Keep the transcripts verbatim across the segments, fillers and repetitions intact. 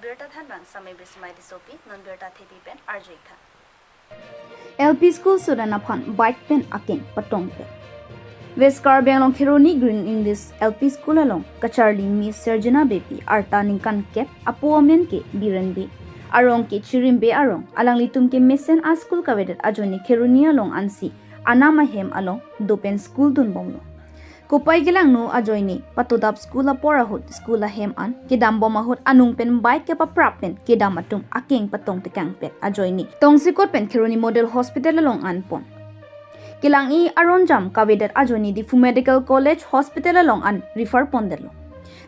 Birta thanbang Samai Bismai Tissopi, non birta thepi pen arju-ik tha. L P school student aphan bike pen akeng patongpet. West Karbi Anglong Kheroni Green English L P School along kacharli Miss Sergina Beypi, arta ningkan kep, apo amen ke Biren Bey, arong ke Chirim Bey arong, alanglitum ke mesen a-school kavedet ajoine Kheroni along ansi anam ahem along dopen school dunbomlo. Kopai kelangno ajoine patodap school apor ahut school ahem an kedambom ahut anung pen bike kepaprap pen kedam atum akeng patong tekangpet ajoine tongsekot pen Kheroni Model Hospital along anpon. Kelang-i aronjam kavedet ajoine Diphu Medical College Hospital along an refer pondetlo.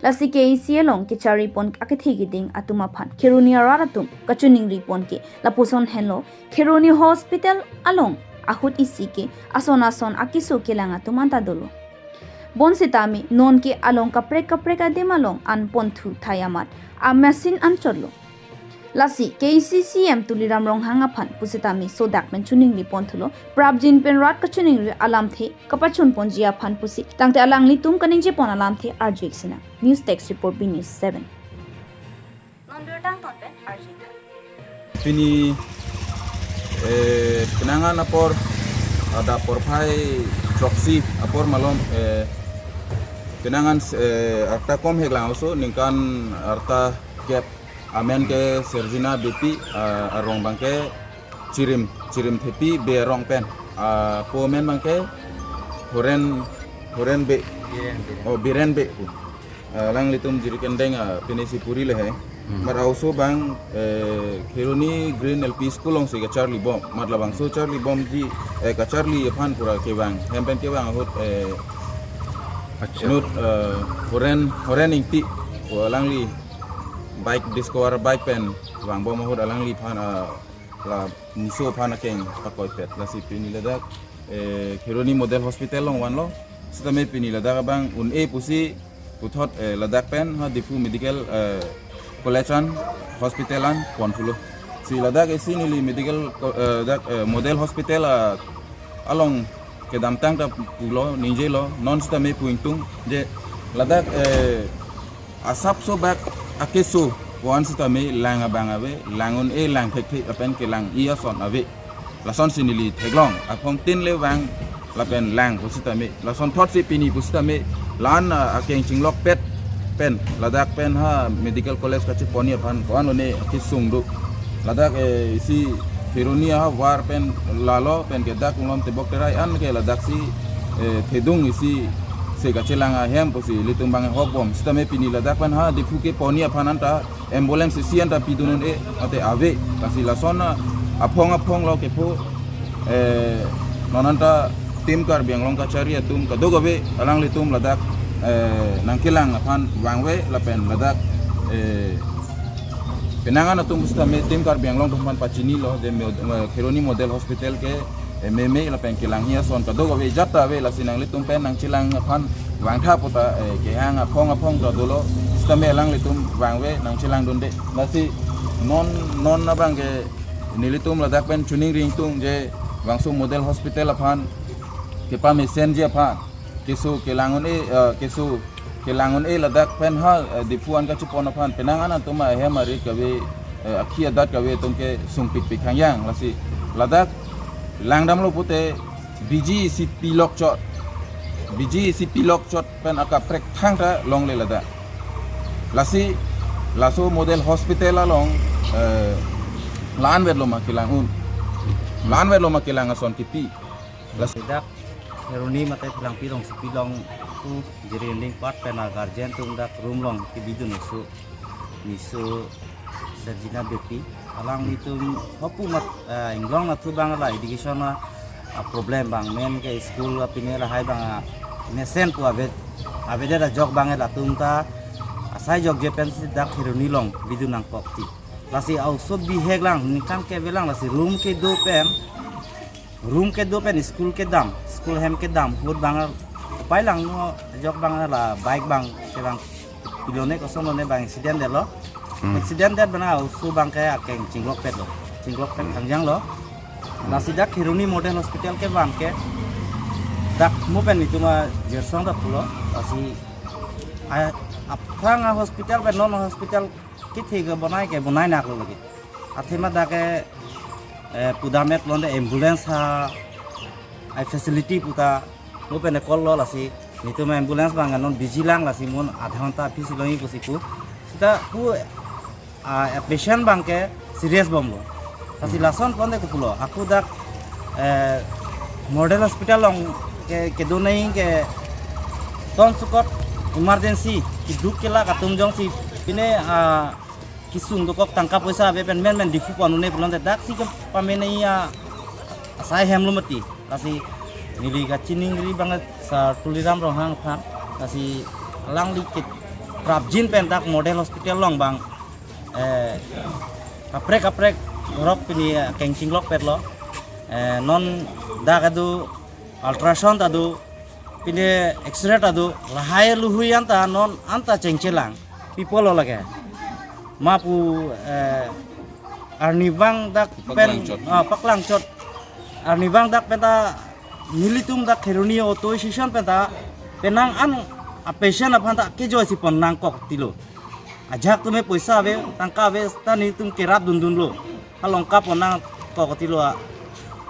Lasi K A C along kecharipon akethe keding atum aphan Kheroni arat atum kachiningripon ke lapuson henlo, Kheroni Hospital along ahut isi ke ason ason akeso kelang atum anta dolo. Bonsitame non ke along kaprek kaprek adim along anponthu thai amat a-machine anchotlo. Lasi K A C C M Tuliram Ronghang aphan pusitame sodak pen chiningripon thulo, prapjin pen rat kachiningri alamthe kapachunponji aphan pusi. Tangte alanglitum kaningjepon alamthe arju-ik sinang. News Desk Report, B News seven. Non birta angton pen arju-ik tha. Pini, eh, penang an apor, adap porphai throksi apor malom, eh, penang an, eh, arta kom heklang oso, ningkan arta kep amen ke Sergina Beypi, ah, arong abang ke Chirim, Chirim Thepi Bey arong pen. Ah, apo amen abang ke Horen, Horen Bey. Biren, Biren. Oh, Biren Bey pu. Ah, alanglitum jiri kendeng, ah, pini si puri le he. Hmm. Mat oso abang, eh, Kheroni Green L P School alongsi kacharlibom. Mat labangso charlibomji, eh, kacharli aphan pura kevang. Hem pen kevang ahut, eh, Acha. Inut, eh, Horen, Horen Ingti. Pu alangli bike Discover bike pen vangbom ahut alangliphan, ah, la muso aphan akeng pakoipet. Lasi pini ladak, eh, Kheroni Model Hospital along vanlo. Sitame pini ladak abang un-e pusi puthot, eh, ladak pen ha Diphu Medical, eh, College an Hospital an ponthulo. Si ladak isi neli medical co-, eh, dak, eh, Model Hospital, ah, along kedamtang ta pulo, ningjelo, non sitame pu ingtung, je ladak, eh, asapso bak akeso pu-an sitame lang abang ave, lang un-e, lang thekthe lapen kelang-i ason ave. Lasonsi neli theklong, aphongtin le vang lapen lang pusitame. Lasonthotsi pini pusitame, la-an, ah, akeng chinglokpet pen, ladak pen ha Medical College kachepon-i aphan ko-an lone akesung do. Ladak, eh, isi Kheroni ahavar pen lalo pen ke dak Wunglom Tebok Terai an ke ladaksi, eh, thedung isi se kachelang ahem pusi ilitum abang hokbom. Sitame pini ladak pen ha Diphu kepon-i aphan anta ambulance isi anta pidun un-e mate ave. Lasi lason aphong aphong lo kepho, eh, non anta Team Karbi Anglong kachari atum kadokave alanglitum ladak, eh, nangkelang aphan vangve lapen ladak, eh, penang an atum sitame Team Karbi Anglong atum aphan pachinilo, je mo-, eh, Kheroni Model Hospital ke, eh, meme lapen kelang-i ason kadokave ajat ta ave, lasi nanglitum pen nangchelang aphan vangtha puta, eh, kehang aphong aphong ta dolo, sitame alanglitum vangve nangchelang dunde. Lasi non, non abang ke nelitum ladak pen chiningri ingtung je bangso Model Hospital aphan kepamesenji aphan, keso kelang un-e, eh, keso kelang un-e ladak pen ha, eh, Diphu an kachepon aphan penang an atum ahem arit kave, eh, akhi adat kave atum ke sungpikpik hangyang. Lasi ladak langdamlo pute biji isi pilok chot, biji isi pilok chot pen akaprek thangta longle ladak. Lasi laso Model Hospital along, eh, la-an vetlo ma kelang un, la-an vetlo ma kelang ason kipi. Lasi dak Kheroni mate Phelangpi rongsopi along pu jiri ning part pen a-guardian atum dak room along kebidun oso, niso Sergina Beypi. Alanglitum hopu mat, eh, inglong nathu abang la education a, a-problem abang, main ke school a pine lahai abang a, mesen pu ave, avedet ajok abang latum ta asai jokje pensi dak Kheroni along bidun nangkok ti. Lasi a-oso bihek lang, ningkan kep avelang, lasi room kedo pen, room kedo pen school kedam, school hem kedam ahut abang, kopai langno ajok abang la bike abang kevang pilone kosonlone abang accident detlo. Hmm. Accident det abang a-oso abang ke akeng chinglokpetlo, chinglokpet Hmm. hangjanglo. Hmm. Lasi dak Kheroni Model Hospital kevang ke dak mo pen itum ajirsong ta pulo. Lasi a, aphrang a-hospital pen non a-hospital Kethe ke bonai ke bonai naklo lagi. Athema dak ke, eh, pudam-et pulote ambulance ha, ai facility puta, mo pen call lo lasi. Nelitum ambulance abang non busy lang lasi mo adha ghonta aphi si longji pusi pu. Seta pu, ah, patient abang ke serious bomlo. Lasi lason pulote ke pulo. Ako dak, eh, model hospital along ke, kedo nai ke tonsukot emergency, keduk kelak atum jongsi pine, ah, kesung dokok tangka poisa ave pen menmen Diphu pon un-e pulote dak si ke pamenei a asai hemlo mati. Lasi neli kachiningri abang Sir Tuliram Ronghang aphan. Lasi alangli ke prapjin pen dak model hospital along abang, eh, kaprek kaprek borok pini, eh, kengchinglok petlo. Eh, non dak ado ultrasound ado, pine X-ray ado, lahai luhui anta non anta chengchelang. Pi apotlo lake. Ma pu, eh, arnivang dak pen, paklangchot. Ah, paklangchot. Arnivang dak pen ta nelitum dak Kheroni auto station pen ta penang an a patient aphan ta kejoi si pon nangkok tilo. Ajahak atum ke poisa ave, tangka ave, ta nelitum kerap dundunlo. Halong kap pon nangkok tilo a.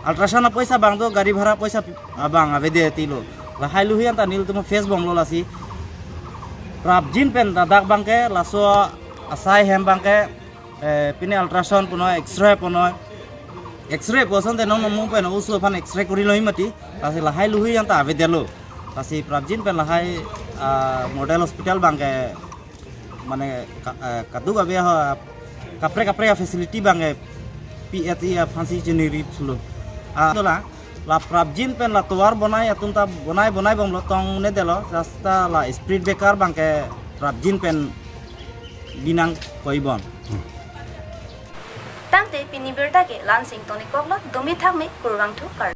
Ultrasound apoisa abang do, gari bhara poisa abang avedet tilo. Lahai luhui anta nelitum face bomlo lasi. Prapjin pen ta dak abang ke laso asai hem abang ke, eh, pine ultrasound punoi, X-ray punoi. X-ray pu asonte non mung pen oso aphan X-ray kori longji mati. Lasi lahai luhui anta avedetlo. Lasi prapjin pen lahai, ah, model hospital abang ke mane ka-, eh, kaduk ave ha, kaprek kaprek a facility abang ke P H E aphan si chiningri thulo. Ah, hala, la prapjin pen la tovar bonai atum ta bonai bonai bomlo, tong un-edetlo, rasta la speed breaker abang ke prapjin pen binang koi bon. Tangte pini abirta ke la-an si ingtonikoklo, dome thakme, kurvangthu kardom.